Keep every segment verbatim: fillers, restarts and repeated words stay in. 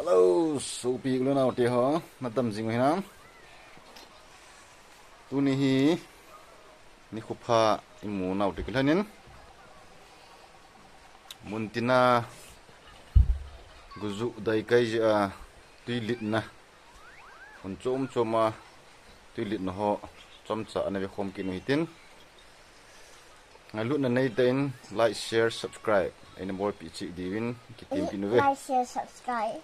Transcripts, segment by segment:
Hello, sopi u le nao te ho, nadam jing u hinam? Tuni hi nikho pha imu nau te kilhonin, muntina guju dai kai jeh a tuilitna, mun chom chom a tuilitna ho chomcha ana vekhom kit u hitin, ngailutna neitah in like, share, subscribe eina bolpeh cheh diuvin kitem kit uve. Like, share, subscribe.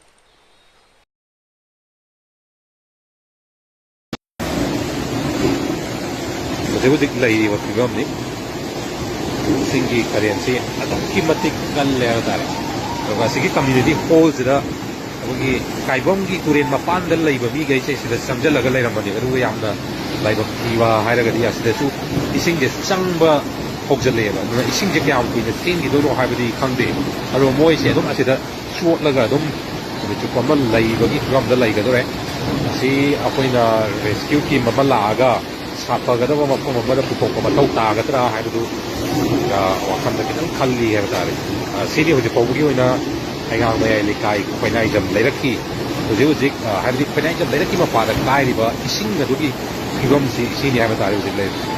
ꯍꯧꯖꯤꯛ ꯍꯧꯖꯤꯛ ꯂꯩꯔꯤꯕ ꯐꯤꯕꯝꯅꯤ꯫ ꯏꯁꯤꯡꯒꯤ currentꯁꯤ ꯑꯗꯨꯛꯀꯤ ꯃꯇꯤꯛ ꯀꯜꯂꯦ ꯍꯥꯏꯕ ꯇꯥꯔꯦ꯫ ꯑꯗꯨꯒ ꯑꯁꯤꯒꯤ community hallꯁꯤꯗ ꯑꯩꯈꯣꯏꯒꯤ ꯀꯥꯏꯕꯝꯒꯤ ꯇꯨꯔꯦꯟ ꯃꯄꯥꯟꯗ ꯂꯩꯕ ꯃꯤꯈꯩꯁꯦ ꯁꯤꯗ ꯆꯪꯁꯤꯜꯂꯒ ꯂꯩꯔꯝꯕꯅꯦꯕ, ꯑꯗꯨꯒ ꯌꯥꯝꯅ ꯂꯥꯏꯕꯛ ꯊꯤꯕ ꯍꯥꯏꯔꯒꯗꯤ ꯑꯁꯤꯗꯁꯨ ꯏꯁꯤꯡꯁꯦ ꯆꯪꯕ ꯍꯧꯖꯤꯜꯂꯛꯑꯦꯕ꯫ ꯑꯗꯨꯅ ꯏꯁꯤꯡꯁꯦ ꯀꯌꯥꯝ ꯀꯨꯏꯅ ꯆꯦꯟꯈꯤꯗꯣꯏꯅꯣ ꯍꯥꯏꯕꯗꯤ ꯈꯪꯗꯦ꯫ ꯑꯗꯣ ꯃꯣꯏꯁꯦ ꯑꯗꯨꯝ ꯑꯁꯤꯗ ꯆꯣꯠꯂꯒ ꯑꯗꯨꯝ ꯅꯨꯃꯤꯠ ꯆꯨꯞꯄ ꯑꯃ ꯂꯩꯕꯒꯤ ꯐꯤꯕꯝꯗ ꯂꯩꯒꯗꯧꯔꯦ꯫ ꯑꯁꯤ ꯑꯩꯈꯣꯏꯅ rescue team ꯑꯃ ꯂꯥꯛꯑꯒ ꯁꯥꯐꯒꯗꯕ ꯃꯐꯝ ꯑꯃꯗ ꯄꯨꯊꯣꯛꯄ ꯃꯊꯧ ꯇꯥꯒꯗ꯭ꯔꯥ ꯍꯥꯏꯕꯗꯨ, ꯑ, ꯋꯥꯈꯜꯗ ꯈꯤꯇꯪ ꯈꯜꯂꯤ ꯍꯥꯏꯕ ꯇꯥꯔꯦ꯫ ꯑ, ꯁꯤꯅꯤ ꯍꯧꯖꯤꯛ ꯐꯥꯎꯕꯒꯤ ꯑꯣꯏꯅ ꯍꯩꯉꯥꯡ ꯃꯌꯥꯏ ꯂꯩꯀꯥꯏ ꯈꯣꯏꯅꯥꯏꯖꯝ ꯂꯩꯔꯛꯀꯤ ꯍꯧꯖꯤꯛ ꯍꯧꯖꯤꯛ, ꯑ, ꯍꯥꯏꯕꯗꯤ ꯈꯣꯏꯅꯥꯏꯖꯝ ꯂꯩꯔꯛꯀꯤ ꯃꯄꯥꯗ ꯀꯥꯏꯔꯤꯕ ꯏꯁꯤꯡ ꯑꯗꯨꯒꯤ ꯐꯤꯕꯝꯁꯤ ꯁꯤꯅꯤ ꯍꯥꯏꯕ ꯇꯥꯔꯦ ꯍꯧꯖꯤꯛ ꯂꯩꯔꯤꯕ꯫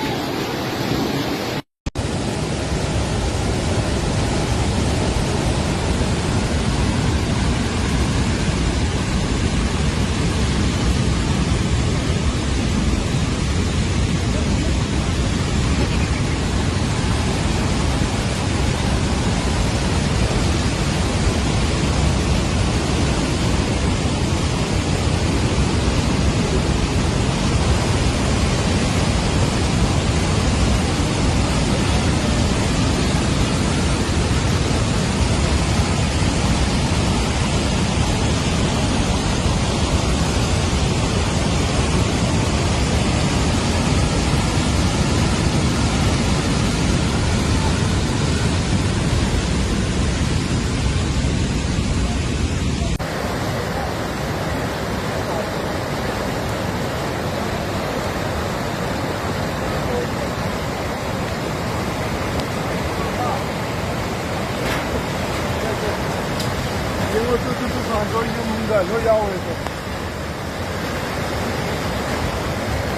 ꯌꯦꯡꯉꯣ, ꯇꯨ, ꯇꯨ, ꯇꯨ, ꯁꯥꯟꯗꯣꯏ ꯌꯨꯝꯗ ꯂꯣꯏ ꯌꯥꯎꯔꯦ ꯇꯨ꯫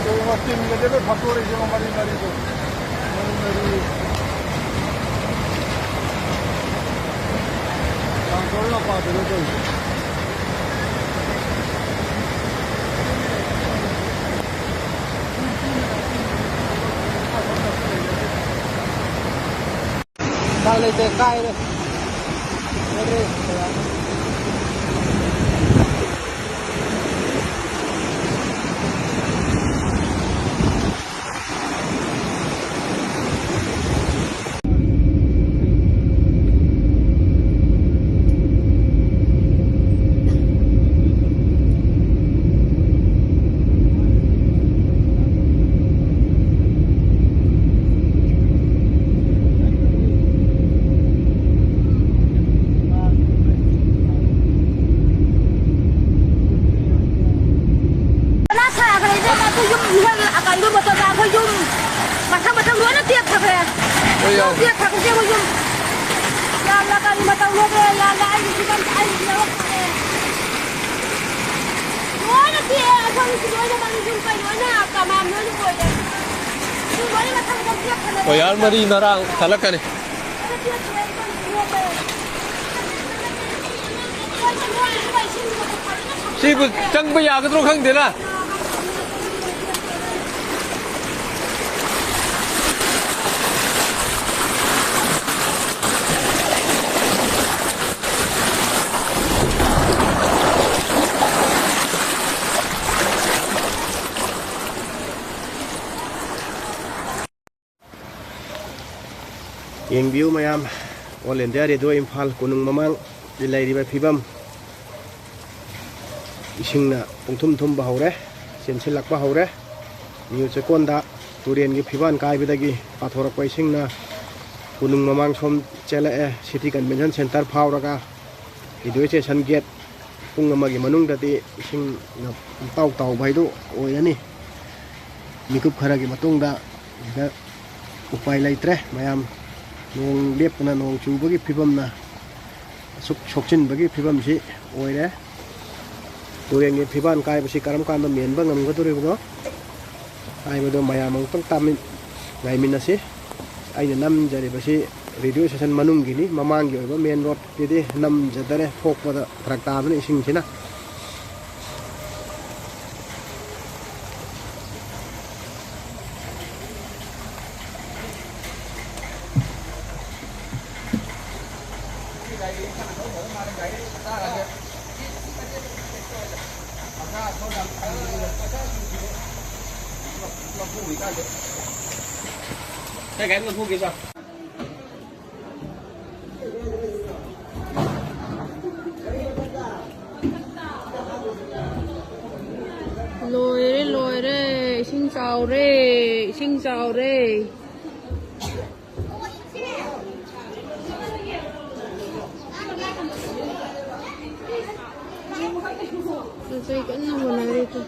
ꯌꯦꯡꯉꯣ, ꯇꯤꯟꯒꯁꯦ ꯂꯣꯏ ꯐꯥꯠꯇꯣꯔꯛꯏꯁꯦ, ꯌꯦꯡꯉꯣ, ꯃꯔꯤ ꯃꯔꯤꯗꯣ꯫ ꯃꯔꯤ ꯃꯔꯤ꯫ ꯁꯥꯟꯗꯣꯏ ꯃꯄꯥꯗꯨꯅꯦ ꯇꯧꯔꯤꯁꯦ꯫ ꯗꯥꯛ ꯂꯩꯇꯦ, ꯀꯥꯏꯔꯦ꯫ ꯂꯣꯏꯔꯦ꯫ ꯀꯅꯥ ꯁꯥꯈ꯭ꯔꯦ ꯏꯕꯦꯝꯃ? ꯑꯩꯈꯣꯏ ꯌꯨꯝ ꯏꯍꯦꯜ ꯑꯀꯟꯗꯨ ꯃꯇꯣꯟ ꯇꯥ ꯑꯩꯈꯣꯏ ꯌꯨꯝ ꯃꯊꯪ ꯃꯊꯪ ꯂꯣꯏꯅ ꯇꯦꯛꯊꯈ꯭ꯔꯦ꯫ ꯍꯣꯏ, ꯌꯥꯎ꯫ ꯂꯣꯏ ꯇꯦꯛꯊꯈ꯭ꯔꯦ ꯑꯩꯈꯣꯏ ꯌꯨꯝ꯫ ꯌꯥꯝꯅ ꯀꯔꯤ ꯃꯇꯧ ꯂꯣꯏꯈ꯭ꯔꯦ, ꯌꯥꯝꯅ ꯑꯩꯒꯤ ꯐꯤꯕꯝ ꯑꯩꯒꯤ ꯐꯤꯕꯝ ꯂꯣꯏꯅ ꯇꯦꯛꯑꯦ꯫ ꯑꯩꯈꯣꯏꯒꯤ ꯂꯣꯏꯅꯃꯛ ꯌꯨꯝ ꯀꯩ ꯂꯣꯏꯅ ꯀꯃꯥꯟ ꯂꯣꯏꯅ ꯑꯣꯏꯔꯦ꯫ ꯌꯨꯝ ꯂꯣꯏꯅ ꯃꯊꯪ ꯃꯊꯪ ꯇꯦꯛꯊꯈ꯭ꯔꯦ꯫ ꯍꯣꯏ, ꯌꯥꯔ ꯃꯔꯤ ꯅꯔꯥꯡ ꯊꯠꯂꯛꯀꯅꯤ꯫ ꯂꯣꯏꯅ ꯇꯦꯛꯊꯈ꯭ꯔꯦ, ꯑꯩꯈꯣꯏꯒꯤ ꯐꯤꯕꯝ ꯂꯣꯏꯔꯦ꯫ ꯁꯤꯕꯨ ꯆꯪꯕ ꯌꯥꯒꯗ꯭ꯔꯣ ꯈꯪꯗꯦꯅ꯫ ꯌꯦꯡꯕꯤꯌꯨ ꯃꯌꯥꯝ, All India Radio ꯏꯝꯐꯥꯜ ꯀꯣꯅꯨꯡ ꯃꯃꯥꯡꯗ ꯂꯩꯔꯤꯕ ꯐꯤꯕꯝ꯫ ꯏꯁꯤꯡꯅ ꯄꯨꯡꯊꯨꯝ ꯊꯨꯝꯕ ꯍꯧꯔꯦ, ꯆꯦꯟꯁꯤꯜꯂꯛꯄ ꯍꯧꯔꯦ꯫ ꯅꯤꯌꯨ ꯆꯦꯛꯀꯣꯟꯗ ꯇꯨꯔꯦꯟꯒꯤ ꯐꯤꯕꯥꯟ ꯀꯥꯏꯕꯗꯒꯤ ꯄꯥꯊꯣꯔꯛꯄ ꯏꯁꯤꯡꯅ ꯀꯣꯅꯨꯡ ꯃꯃꯥꯡ ꯁꯣꯝ ꯆꯦꯜꯂꯛꯑꯦ, City Convention Centre ꯐꯥꯎꯔꯒ ꯏꯗꯨꯀꯦꯁꯟ ꯒꯦꯠ ꯄꯨꯡ ꯑꯃꯒꯤ ꯃꯅꯨꯡꯗꯗꯤ ꯏꯁꯤꯡꯅ ꯄꯨꯡꯇꯥꯎ ꯇꯥꯎꯕ ꯍꯥꯏꯗꯨ ꯑꯣꯏꯔꯅꯤ꯫ ꯃꯤꯀꯨꯞ ꯈꯔꯒꯤ ꯃꯇꯨꯡꯗ ꯁꯤꯗ ꯎꯄꯥꯏ ꯂꯩꯇ꯭ꯔꯦ꯫ ꯃꯌꯥꯝ ꯅꯣꯡ ꯂꯦꯞꯇꯅ ꯅꯣꯡ ꯆꯨꯕꯒꯤ ꯐꯤꯕꯝꯅ ꯑꯁꯨꯛ ꯁꯣꯛꯆꯤꯟꯕꯒꯤ ꯐꯤꯕꯝꯁꯤ ꯑꯣꯏꯔꯦ꯫ ꯇꯨꯔꯦꯟꯒꯤ ꯐꯤꯕꯥꯟ ꯀꯥꯏꯕꯁꯤ ꯀꯔꯝ ꯀꯥꯟꯗ ꯃꯦꯟꯕ ꯉꯝꯒꯗꯧꯔꯤꯕꯅꯣ ꯍꯥꯏꯕꯗꯨ ꯃꯌꯥꯝ ꯑꯃꯨꯛꯇꯪ ꯇꯥꯃꯤꯟ-, ꯉꯥꯏꯃꯤꯟꯅꯁꯤ꯫ ꯑꯩꯅ ꯅꯝꯖꯔꯤꯕꯁꯤ radio station ꯃꯅꯨꯡꯒꯤꯅꯤ, ꯃꯃꯥꯡꯒꯤ ꯑꯣꯏꯕ main road ꯀꯤꯗꯤ ꯅꯝꯖꯗꯔꯦ, ꯊꯣꯛꯄꯗ ꯐꯔꯛ ꯇꯥꯗꯅ ꯏꯁꯤꯡꯁꯤꯅ꯫ ꯂꯣꯏꯔꯦ, ꯂꯣꯏꯔꯦ, ꯏꯁꯤꯡ ꯆꯥꯎꯔꯦ, ꯏꯁꯤꯡ ꯆꯥꯎꯔꯦ꯫ ꯄꯣꯠ ꯆꯩ ꯀꯟꯅ ꯍꯣꯟꯅꯔꯤ ꯇꯨ꯫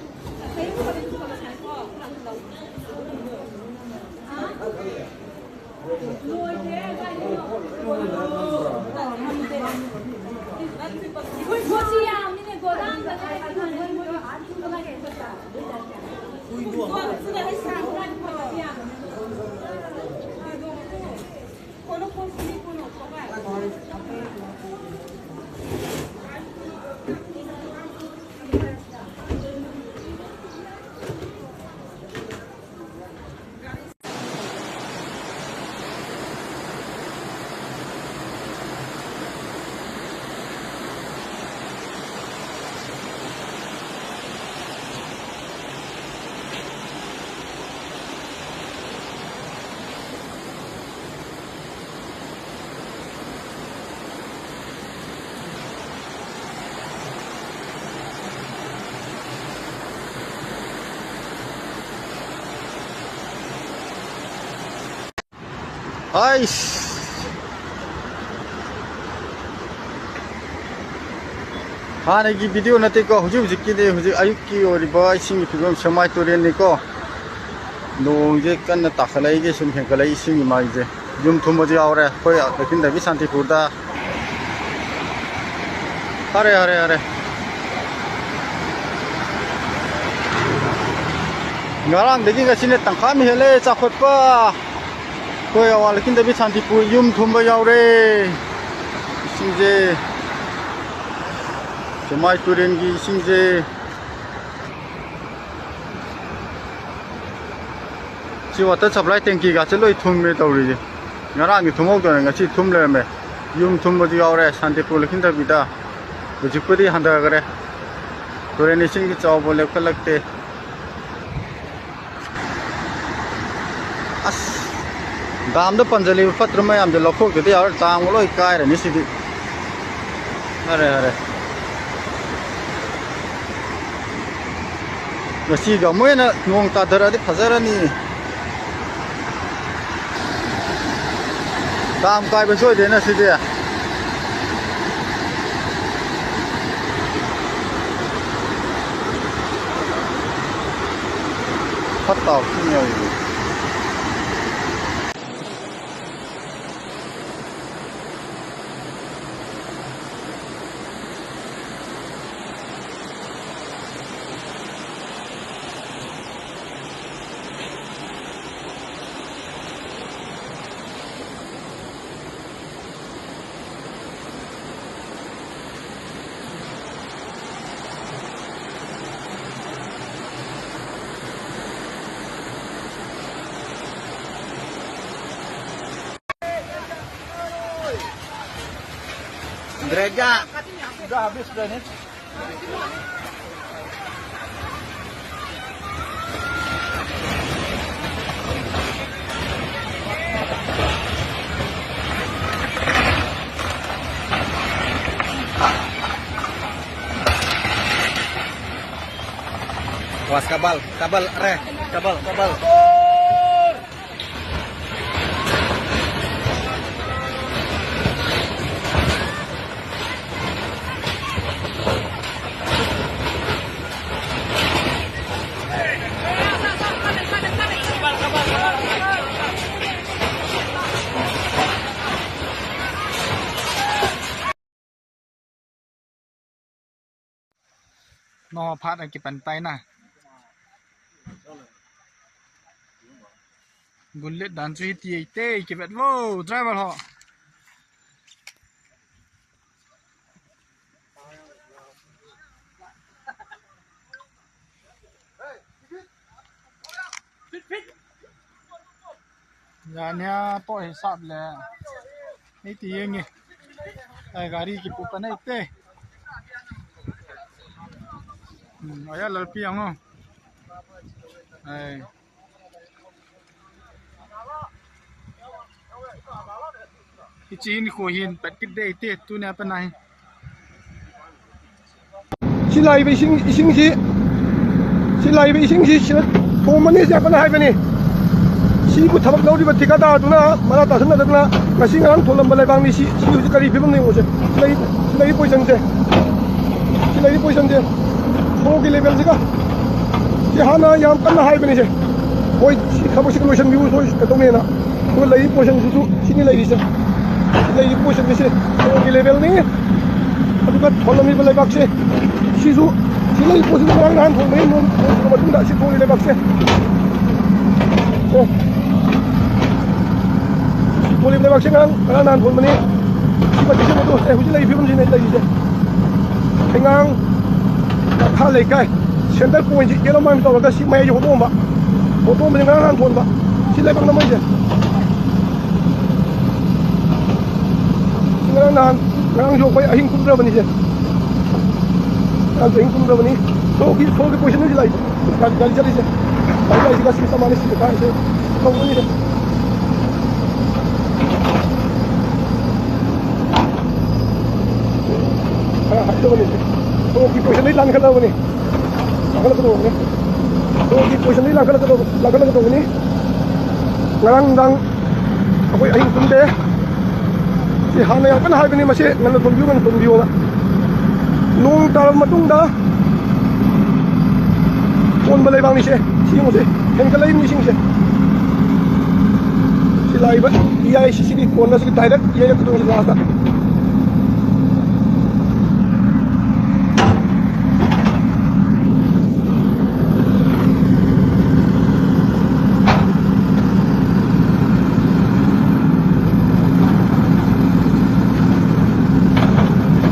ꯑꯩꯁ! ꯍꯥꯟꯅꯒꯤ video ꯅꯠꯇꯦꯀꯣ, ꯍꯧꯖꯤꯛ ꯍꯧꯖꯤꯛꯀꯤꯅꯦ, ꯍꯧꯖꯤꯛ ꯑꯌꯨꯛꯀꯤ ꯑꯣꯏꯔꯤꯕ ꯏꯁꯤꯡꯒꯤ ꯐꯤꯕꯝ ꯁꯦꯛꯃꯥꯏ ꯇꯨꯔꯦꯜꯅꯤꯀꯣ꯫ ꯅꯣꯡꯁꯦ ꯀꯟꯅ ꯇꯥꯈꯠꯂꯛꯏꯒꯦ, ꯁꯨꯝ ꯍꯦꯟꯒꯠꯂꯛꯏ ꯏꯁꯤꯡꯒꯤ ꯃꯥꯏꯁꯦ꯫ ꯌꯨꯝ ꯊꯨꯝꯕꯁꯨ ꯌꯥꯎꯔꯦ ꯑꯩꯈꯣꯏ ꯂꯩꯈꯤꯟꯊꯕꯤ ꯁꯥꯟꯇꯤꯄꯨꯔꯗ꯫ ꯐꯔꯦ, ꯐꯔꯦ, ꯐꯔꯦ꯫ ꯉꯔꯥꯡꯗꯒꯤ ꯉꯁꯤꯅ ꯇꯪꯈꯥꯏ ꯑꯃ ꯍꯦꯜꯂꯦ ꯆꯥꯎꯈꯠꯄ꯫ ꯑꯩꯈꯣꯏ ꯑꯋꯥꯡ ꯂꯩꯈꯤꯟꯊꯕꯤ ꯁꯥꯟꯇꯤꯄꯨꯔ ꯌꯨꯝ ꯊꯨꯝꯕ ꯌꯥꯎꯔꯦ꯫ ꯏꯁꯤꯡꯁꯦ, ꯁꯦꯛꯃꯥꯏ ꯇꯨꯔꯦꯜꯒꯤ ꯏꯁꯤꯡꯁꯦ꯫ ꯁꯤ water supply tankiꯒꯁꯦ ꯂꯣꯏ ꯊꯨꯝꯃꯦ ꯇꯧꯔꯤꯁꯦ꯫ ꯉꯔꯥꯡꯗꯤ ꯊꯨꯝꯍꯧꯗꯅ ꯉꯁꯤ ꯊꯨꯝ ꯂꯩꯔꯝꯃꯦ꯫ ꯌꯨꯝ ꯊꯨꯝꯕꯁꯨ ꯌꯥꯎꯔꯦ ꯁꯥꯟꯇꯤꯄꯨꯔ ꯂꯩꯈꯤꯟꯊꯕꯤꯗ꯫ ꯍꯧꯖꯤꯛꯄꯨꯗꯤ ꯍꯟꯊꯈ꯭ꯔꯦ꯫ ꯇꯨꯔꯦꯟ ꯏꯁꯤꯡꯒꯤ ꯆꯥꯎꯕ ꯂꯦꯞꯈꯠꯂꯛꯇꯦ꯫ ꯑꯁ, ꯗꯥꯝꯗ ꯄꯟꯖꯜꯂꯤꯕ ꯐꯠꯇ꯭ꯔ ꯃꯌꯥꯝꯁꯦ ꯂꯧꯊꯣꯛꯇꯗꯤ ꯌꯥꯔꯣꯏ, ꯗꯥꯝꯒ ꯂꯣꯏ ꯀꯥꯏꯔꯅꯤ ꯁꯤꯗꯤ꯫ ꯐꯔꯦ, ꯐꯔꯦ꯫ ꯉꯁꯤꯒ ꯑꯃꯨꯛ ꯍꯦꯟꯅ ꯅꯣꯡ ꯇꯥꯊꯔꯛꯑꯗꯤ ꯐꯖꯔꯅꯤ꯫ ꯗꯥꯝ ꯀꯥꯏꯕ ꯁꯣꯏꯗꯦꯅ ꯁꯤꯗꯤ꯫ ꯐꯠꯇꯕ ꯏꯁꯤꯡ ꯌꯥꯎꯔꯤꯗꯨ꯫ Gereja. Sudah habis sudah ini. Was kabal, kabal, re, kabal, kabal. No phat a kipan tai na. Gullet dan chu hiti ei te kivet vo driver ho. Jania po hisap le. Hiti yeng e. Ai gari kipu pa nei te. Hmm, aya lalpi ang o. Ai. Hiche hin kho hin pat kit dei te tunia pat na hi. Silai ve sing, sing si. Silai ve sing si, sila. Thom mani sia kana hai mani. Si bu thabak lou di ba thikada tuna, mara ta sana tuna. Ngasi ngarang tholam ba lai bang ni si, si hu kari phim ni mo se. Silai, silai poison se. Silai poison se. Ho ki level se ka. Si hana yam kana hai mani se. Hoi, si khabu si ka lotion view so ka tong ni na. Ko lei position chu, chu, sini lei se. Lei position ni se. Ko ki level ni. Adu ka thol mi lei bak se. Si chu, si lei position ni nang han thol ni, no, no, no, no, si thol lei bak se. Eh. Si thol lei bak se nang, nang han thol ni. Si ba ti se mo to, eh, hu si lei phim ni lei se. Ngang, kha lei kai. Center point ji, yellow man to ka si mai ji ho to ba. Ho to ba ngarang nan thon ba. Si lei bang na mai je. Ngarang nan, ngarang jo pai ahing kum ra ba ni je. Ngarang ahing kum ra ba ni. To ki, to ki position ni lai. Gal, gal jari je. Gal jari ka si sama ni si ka se. Ko ni je. Hai, hai, to ni. To ki position ni lan ka la ni. Langkhat la ka dong ni. Dong ki position ni langkhat la ka dong, langkhat la ka dong ni. Ngarang dang. Akoi ahing tum de. Si hana yang kan hai bini masi ngan la tum biu ngan tum biu na. Nung tar ma tung da. Kon ba lei bang ni se. Si mo se. Hen ka lei ni sing se. Si lai ba. Iya si si ni kon na si direct. Iya ya ka tung si last da.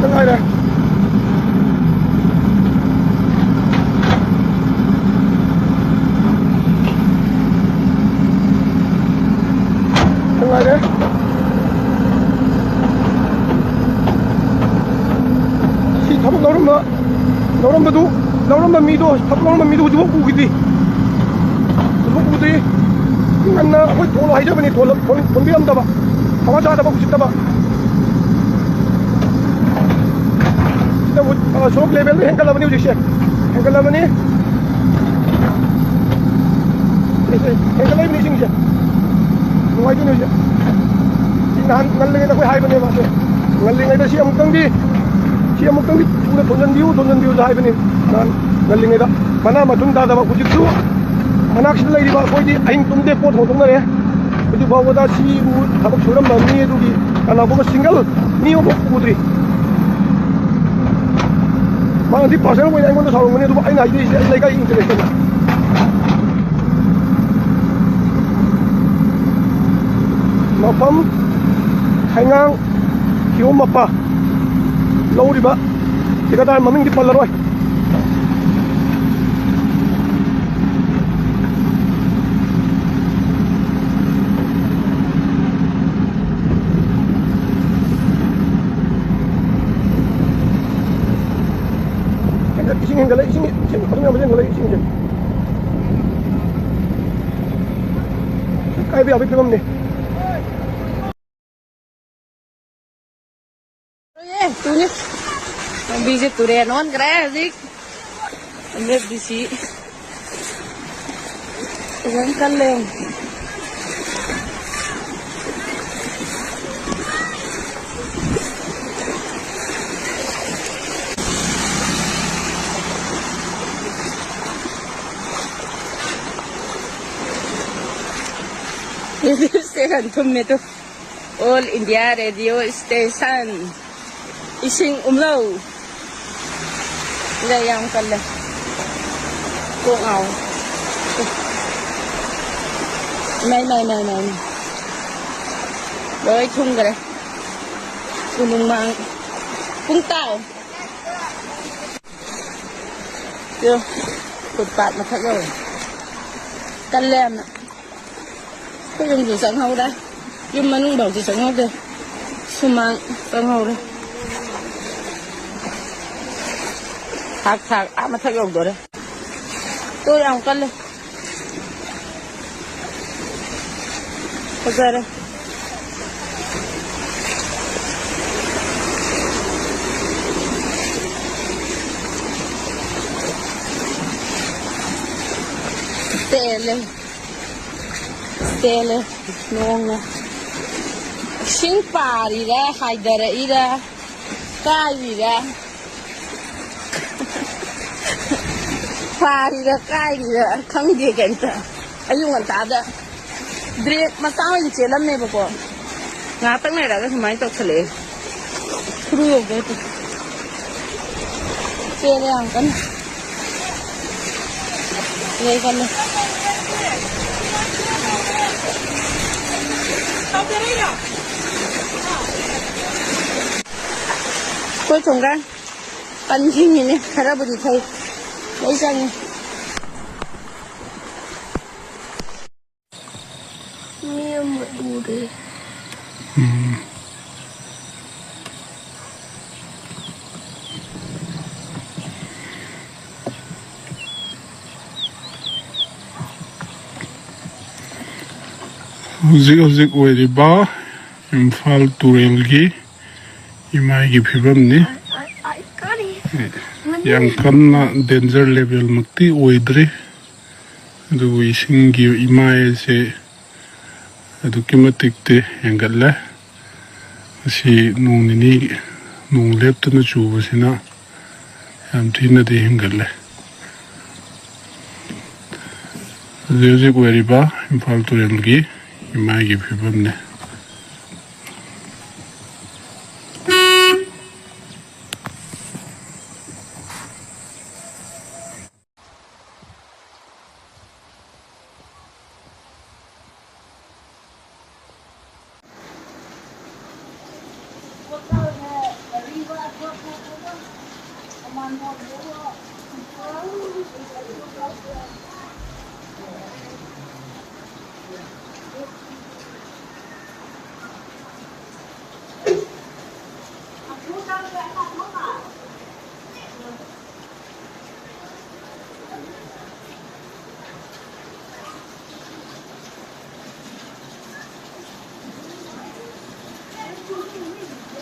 Ka ngai le. Ka ngai le. Si thabak lou ram na. Lou ram ba du, lou ram ba mi du, thap lou ram ba mi du, du bu kiti. Du bu kiti. Ngan na, hoi thol hai ja ba ni, thol, thol, thol bi am da ba. Hawa ja da ba, kusit da ba. Sida bu, ah, sok level ni hengkala ba ni uji se. Hengkala ba ni. Hei, hei, ka lei ni sing se. Ngai tu ni se. Ti nan, ngal le na koi hai ba ni ma se. Ngal le ngai ta si am kang di. Si am kang di. Pura thon jan diu, thon jan diu hai ba ni. Nan, ngal le ngai ta. Mana ma thun da da ba ku ji tu. Mana si lei di ba koi di. Ain tum de pot ho tum na re. Ku ji ba wa da si bu. Thabak suram ba ni du di. Kana ko single. Ni o ku tri. Mana di pasal ko ai ngon da sa ro ni du ba ai na di se. Ai lai ka interest na. Mafam, Thaingang, Kiom mapa, lou riba, thikadar maming di pal la roi. Ising hen ka lei, ising, ising, ising, ising. Kai bia bia pam ni. Ye, tuni. Busy ture non kre zik. Amre busy. Jang kal le. Station thum me tu. All India Radio Station. Ising umlou. Ila yang kal le. Kong au. Mai, mai, mai, mai. Loi thung kare. Kunung mang. Kung tao. Yo. Footpath mathak yo. Kal le na. Khoi yum chu chang hou da. Yum manung bou chu chang hou de. Sumang chang hou de. Thak thak a mathak yo do de. To yang kal le. Fazare. Tele. Tele. Nonga. Sing pari ra, haidara ira. Kai ira. Pari ra, kai ira. Khangde kenta. Ayung anta da. Drink masang lagi chelam ne bako. Ngatak ne raga sumai tok sale. Through ho gaye to. Chele ang kan. Lei kan. Koi chunga. Kan jing ne. Khara budi thai. Lei kan. Mi amat bu de. Hmm. Hojik, hojik oiriba Imphal Turel gi imai gi phibam ni. Ai, ai, ai, kani. Eh, yang kanna danger level makti oidri. Adugu ising gi imai se aduki matik te yang gatla. Asi nung nini nung lep tu na chu ba sina. Am thina de yang gatla. Hojik hojik oiriba Imphal Turel gi imai gi phibam ne.